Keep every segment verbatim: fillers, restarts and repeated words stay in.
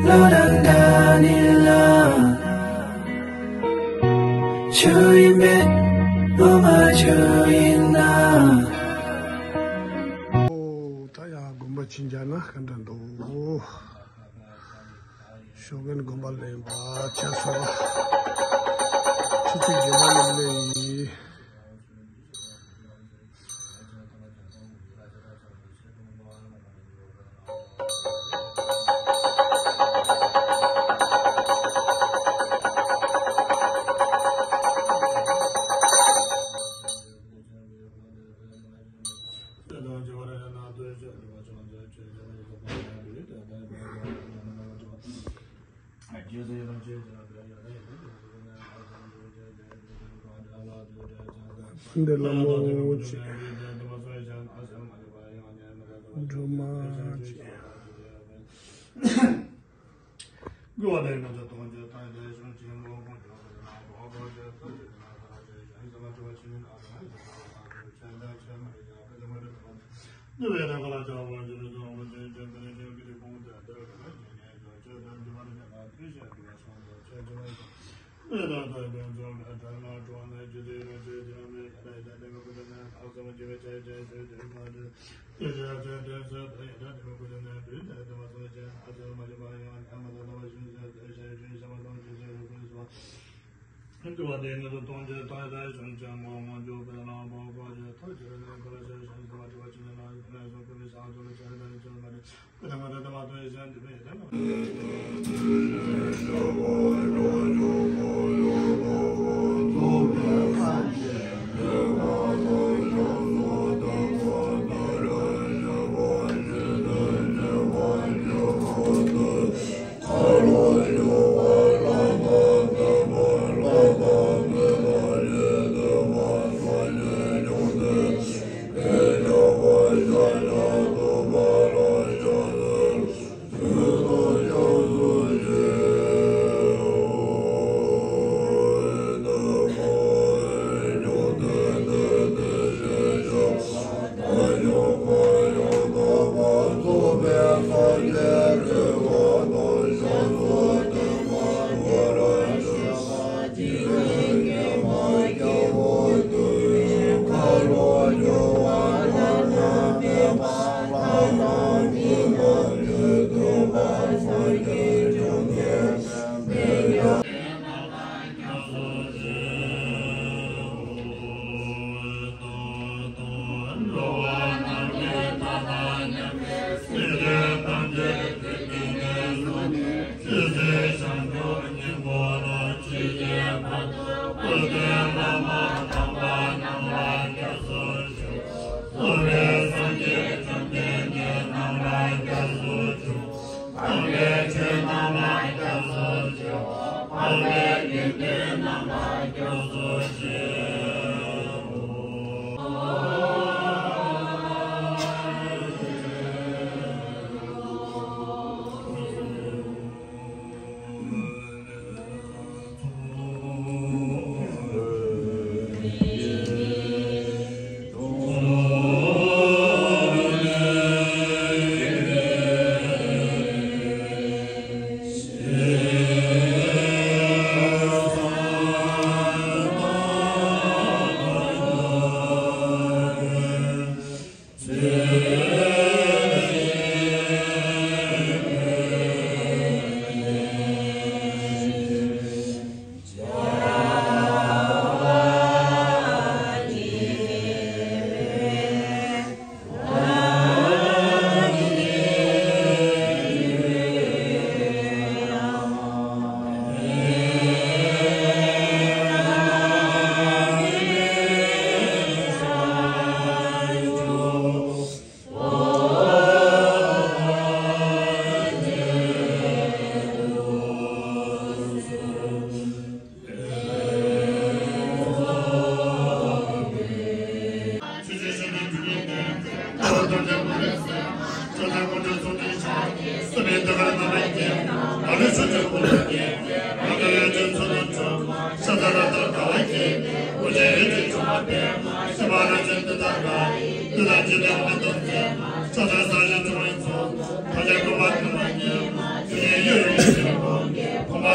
བློ་དང་འདྲ་ནི་ལ། ཆོས་ཡིན་པས་ངོ་མ་ཆོས་ཡིན་ན། ཨོ། ད་ཡང་དགོན་པ་ཕྱིན་རྒྱ་ན་ག་འདྲ་འདུག་ཞོགས་ཀན་དགོན་པ་ལེན་པ་ཆ་སོ། ཆུ་ཚོད་བརྒྱད་པ་ནས་ལེན་ཡིན། འདི་ལ་མོ་ཆེ། སྒྲོལ་མ་ཆེ།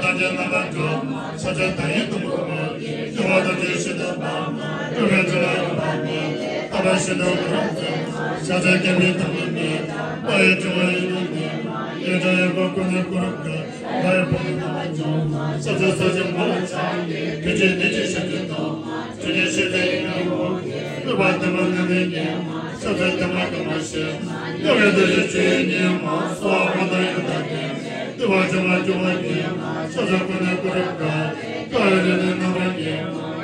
དང་རྣམ་པར་གྲོལ། ཕྱག་འཚལ་བདག་ཉིད་སྟོང་པར་བསྔོ། སྐྱེ་བ་དང་འདས་ཤིང་འདས་པ། སྐྱེ་བའི་ཚེ་ལ་ཡོད་པ་མེད། རྟག་པ་ཤིན་ཏུ་རང་རྩལ། ཕྱག་འཚལ་སྐྱེ་མེད་ཐ་མ་མེད། ལྷ་ཡི་བྱུང་བ་ཡིན་ན་མེད། ཡོན་ཏན་ཡོད་པ་ཀུན་ནས་བསྐོར་དགའ། ལྷ་ཡི་བུ་ཡི་རྣམ་པར་བྱོན། ཕྱག་འཚལ་ས་གཞི་མ་ལ་ཕྱག་གི། ཕན་ཕྱིར་གནས་ཀྱི་ཞབས་ཀྱུ་དང་། ཆོས་ཉིད་ཤེས་བྱའི་ཡེ་ཤེས་ཀྱིས། སྤྲུལ་པ་དེ་མ་ངེས་པའི་ཉིད། ཕྱག་འཚལ་དེ་མ་གོང་མ་ཞེས། སྐྱེ་བའི་དུས་ཀྱི་ཆོས་ཉིད་མ། གསོལ་བ་དང་ཡང་དག་ལྡན། སྤྲུལ་པ་བྱུང་བ་སྐྱོང་བ་ཉིད་མ། ཕྱག་འཚལ་ཀུན་ནས་བསྐོར་རབ་དགའ། ཀ་ཡེ་རེ་ནས་རྣམ་པར་རྒྱལ།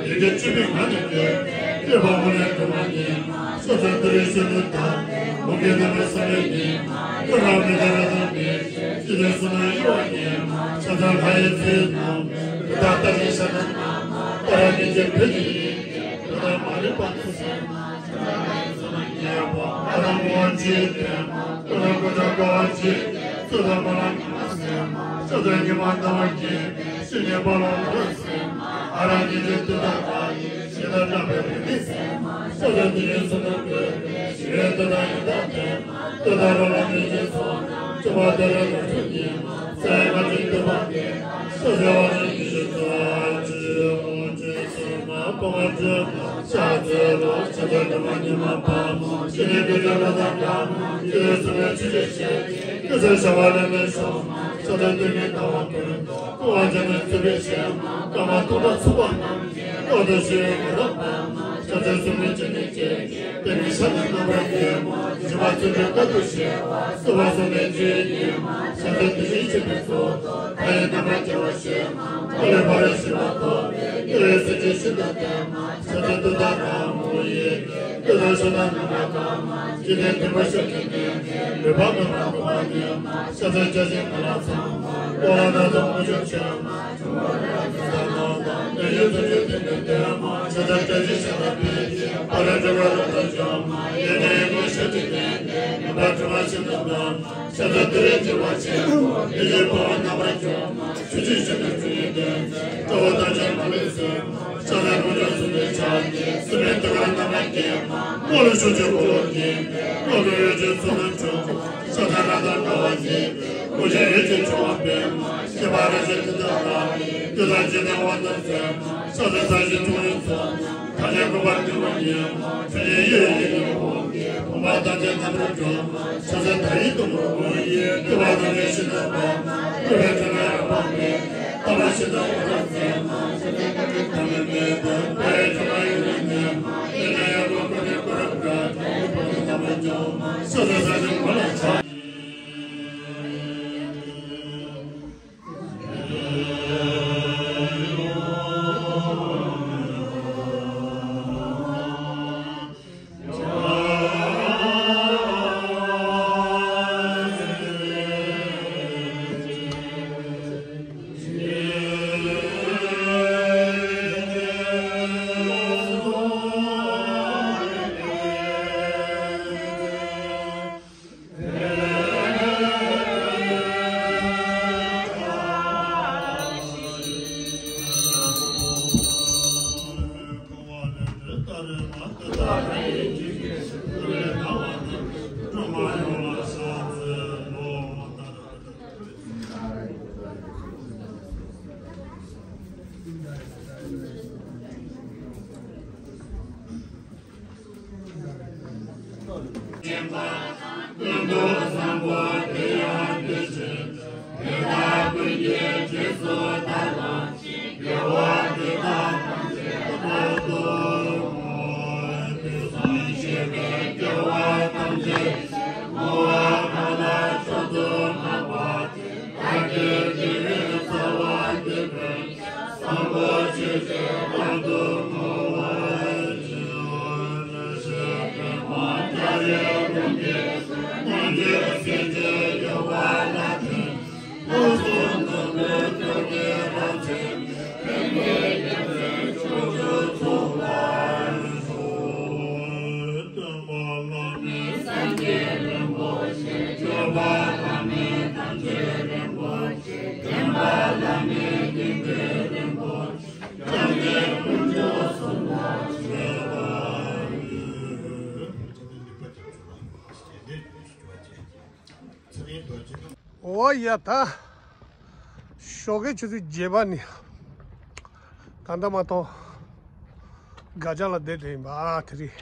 ཡི་གེ་བཅུ་པའི་ངག་ནས་བསྟོད། བསྟོད་པ་དངོས་གནས་དྲི་མ་ཉིད་མ། ཕྱག་འཚལ་ཏུ་རེ་ཤོད་ལུ་དང་། མུ་གེ་རྣམ་པའི་ས་བོན་ཉིད་མ། ཀུན་རང་མི་འདའ་ར་དང་མི་ཕྱེད། ཅི་ལས་བསོད་ནམས་གཡོ་བ་ཉིད་མ། ཕྱག་འཚལ་ལྷ་ཡི་ཚེ་རྣམས། རི་དྭགས་རྟ་དྲེལ་ཤ་དང་ནག་མ། ཏཱ་ར་གཉིས་ཀྱི་བུ་ཡི་ཡིན་ཏེ། རི་དྭགས་མ་རིག་པ་དང་སེམས། ཕྱག་འཚལ་ལྷ་ཡི་ཚོགས་རྣམས་ཀྱིས། ཨ་ཏམ་ངོ་བོ་ཇི་ལྟར་མ། ཀུན་རང་སྐུ་ཚེ་དགའ་བ་ཇི་ལྟར། ཚུལ་དང་མ་ལ་ཉི་མ་སེར་མ། ཕྱག་འཚལ་ཉི་མ་ཟླ་བ་རྒྱས་པའི། ཕྱི་ནས་དཔའ་ལ་ལྷ་སེར་མ། ཨ་ར་གཉིས་ཀྱི་ཏུ་ཏ་ར་ཡིས། ཞེ་སྡང་སྐྲག་པའི་རིག་མིག་སེར་མ། ཕྱག་འཚལ་དེ་ཡི་གསུང་རྣམས་འགོད་པའི། ཞི་བའི་ཏུ་ཏ་ཡི་ཟླ་སྟེང་མ། ཏུ་ཏ་ར་ལ་མི་ཡི་ཚོགས་རྣམས། བཅུ་པ་དེ་ལ་ལུས་སྲོག་ཉིད་མ། ས་ཡི་ལྔ་བཅུའི་སྟོན་པ་སྟེ། ཕྱག་འཚལ་བ་ནི་ཉི་ཤུ་རྩ་གཅིག་ཨོ་ཏི་སེར་མ་པ་མ་སྤྲོས་མ། ཕྱག་འཚལ་ལོ། ཕྱག་འཚལ་སྒྲོལ་མ་ཉི་མ་བ་མོ། ཕྱི་ནས་དགེ་སྦྱོར་ལྷ་དང་དགྲ་མ། ཕྱི་ནས་སྲུང་མའི་ཆུ་སྐྱེས་ཞལ་གྱི། སྐུ་ཚེ་ཞབས་པད་ལེགས་ཤོག་མ། ཕྱག་འཚལ་སྟོན་ཀའི་ཟླ་བ་ཀུན་ཏུ། བསྐོར་བ་བྱས་ནས་ཚུད་པའི་ཞལ་མ། སྐར་མ་སྟོང་ཕྲག་ཚུགས་པ་རྣམས་ཀྱིས། བློ་ལྡན་ཞི་བའི་གོ་འཕང་པ་མ། ཕྱག་འཚལ་སྲུང་མའི་སྤྱན་ནི་སྤྱན་གྱིས། བསྟན་པའི་ཞབས་ནི་རྣམ་པར་རྒྱལ་མ། ཞི་བ་བརྩོན་འགྲུས་དཀའ་ཐུབ་ཞི་བ། བསྐལ་པ་གསུམ་པའི་ཆོས་ཉིད་མ། ཕྱག་འཚལ་དེ་བཞིན་གཤེགས་པའི་གཙུག་ཏོར། མཐའ་ཡས་རྣམ་པར་རྒྱལ་བ་ཞི་མ། ཐོག་ལས་འཕགས་པའི་ཞི་བ་ཐོབ་པའི། སྐྱེ་བོའི་སེམས་ཅན་ཤིན་ཏུ་བརྟན་མ། ཕྱག་འཚལ་ཏུཏྟཱ་ར་མུ་ནི། ཀུན་ཏུ་བཟང་ཕྱོགས་རྣམས་ནམ་མཁའ་གང་མ། འཇིག་རྟེན་མཐུན་པ་ཤཱཀྱའི་སྡེ་འདི། ལུས་འཕགས་མི་འཕགས་ལྐུགས་པ་ཉིད་མ། ཕྱག་འཚལ་བརྒྱ་བྱིན་མི་ལ་ཚང་མ། འཁོར་བ་སྣ་ཚོགས་དངོས་གྲུབ་མཆོག་མ། འབྱུང་པོ་རིགས་ལ་ཇི་ལྟར་སྣང་དང་། དེ་བཞིན་ཚུལ་ཁྲིམས་མཐུན་པའི་ལྟད་མོ། ཕྱག་འཚལ་བརྒྱ་བྱིན་ཞལ་ལ་ཕུལ་ཞིང་། ཕ་རོལ་འགྲོ་བ་རབ་ཏུ་འཇོམས་མ། ཡོན་ཏན་ཡོན་ཏན་ཞལ་གྱིས་བསྟན་ཏེ། མི་འབོར་དྲི་མ་ཤིན་ཏུ་བབས་མ། ཕྱག་འཚལ་ཏུ་རེ་འཇིགས་པ་ཆེན་པོ། དེ་བཞིན་འཁོར་བ་རྣམ་པར་འཇོམས་མ། ཆོས་ཀྱི་ཞིང་དུ་འགྲོ་བའི་དོན་མཛད། དགྲ་བོ་ཐམས་ཅད་མ་ལུས་གསོད་མ། ཕྱག་འཚལ་དཀོན་མཆོག་གསུམ་མགོན་ཕྱག་རྒྱའི། སྲིད་པའི་གདུགས་དཀར་རྣམ་པར་བརྒྱན་མ། སྔོན་ལ་ཕྱོགས་བཅུའི་འཁོར་ལོ་བརྒྱན་པའི། སྔོན་ལ་འོད་ཀྱི་མཚོ་རྣམས་འཇོམས་མ། ཕྱག་འཚལ་ལྷ་དང་འགྲོ་བ་གཅིག་པའི། སྐུ་ཞབས་འོད་ཀྱི་འཕྲེང་བ་སྤེལ་མ། སྐྱེ་བ་རབ་ཞིའི་དུས་མཐའ་ལ། བདུད་དང་འཇིག་རྟེན་དབང་དུ་མཛད་མ། ཕྱག་འཚལ་ས་གཞི་བྱུང་རིམ་མཚོ་རྣམས། ཐམས་ཅད་འགུགས་པར་ནུས་པ་ཉིད་མ། ཆོས་ཉིད་ཡེ་ཡི་ཡེ་ཤེས་ཧཱུྃ་གིས། ཕོངས་པ་ཐམས་ཅད་རྣམ་པར་སྒྲོལ་མ། ཕྱག་འཚལ་བདག་ཡིད་སྟོང་པར་བསྔོ་ཡི། བསྐལ་པ་ཐམས་ཅད་ཞིང་དུ་སྤངས་མ། སྤྲུལ་པའི་འཁྲུལ་སྣང་རིག་པ་མེད་པའི། ལྟ་བ་ཞིག་ཏུ་འོད་རབ་མཛད་མ། ཕྱག་འཚལ་བདག་ཉིད་ཐ་མལ་མེད་པའི། ལྷ་ཡི་བྱུང་བ་ཡོན་ཏན་ལྡན་མ། ཡོན་ཏན་ཡོད་པ་ཀུན་ནས་བསྐོར་རབ་དགའ། ལྷ་ཡི་བུ་ཡི་རྣམ་པར་བྱོན་མ། ཕྱག་འཚལ་ས་གཞི་མ་ལ་ཕྱག་འོ་ཡ་ད། ཞོགས་ཀའི་ཆུ་ཚོད་བརྒྱད་པ་ནས། ད་ལྟ་མ་གཏོགས་སྒ་ཆ་ལ་བསྡད་དེ་ཡིན་པ་དེ་རེད།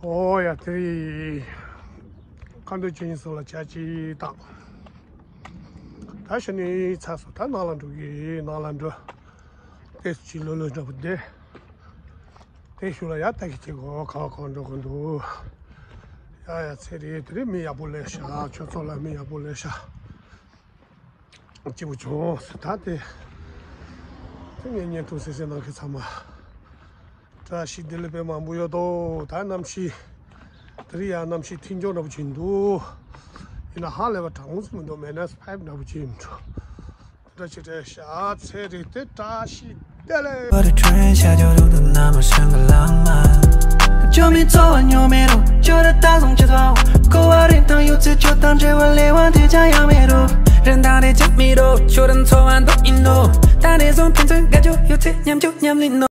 ཨོ་ཡ་དེ་རེད། མཁའ་འགྲོ་ཆོས་དབྱིངས་སོགས་ལ་ཇ་ཅིག་བཏང་། ད་ཕྱི་ནས་ཚར་སོང་། ད་ནང་ལ་འགྲོ་གི། ནང་ལ་འགྲོ། ཏོག་ཙམ་ཅིག་ལྷོད་ལྷོད་འདྲ་པོ་བསྡད། དེ་གཞུག་ལ་ཡར་ལྟ་གི་བྱེད་དགོས། ག་བ་གང་འགྲོ་གི་འདུག་ཡ་ཡ་ཚེ་རིང་། དེ་རིང་མི་ཡག་པོ་སླེབས་ཤག་ཁྱོད་ཚོ་ལ་མི་ཡག་པོ་སླེབས་ཤག་སྐྱིད་པོ་བྱུང་། ད་དེ་དེ་ངས་བརྙན་ཐུང་གསལ་གསལ་གནང་མཁན་ཚང་མ་བཀྲ་ཤིས་བདེ་ལེགས་དཔེ་མང་པོ་ཡོད་དོ། ད་གནམ་གཤིས་དེ་རིང་ཡང་གནམ་གཤིས་མཐིལ་འཇོག་འདྲ་པོ་ཅིག་འདུག་ཡིན་ན་ཧ་ལས་པ་གྲང་མོ་ཟིག་མི་འདུག་མེ་ནས་ཕའིབ་འདྲ་པོ་ཅིག་ཡིན་འགྲོ། འདྲ་ཅིག་རེད་ཤག་ཚེ་རིང་། དེ་བཀྲ་ཤིས་བདེ་ལེགས། 我的春夏秋冬都那么深刻浪漫。救命，做我牛没路，就得大声疾走。过往人等有次就当这我泪望天将要没路。人当的加米路，就等昨晚都一怒。当你从天真感觉有次念就念你怒。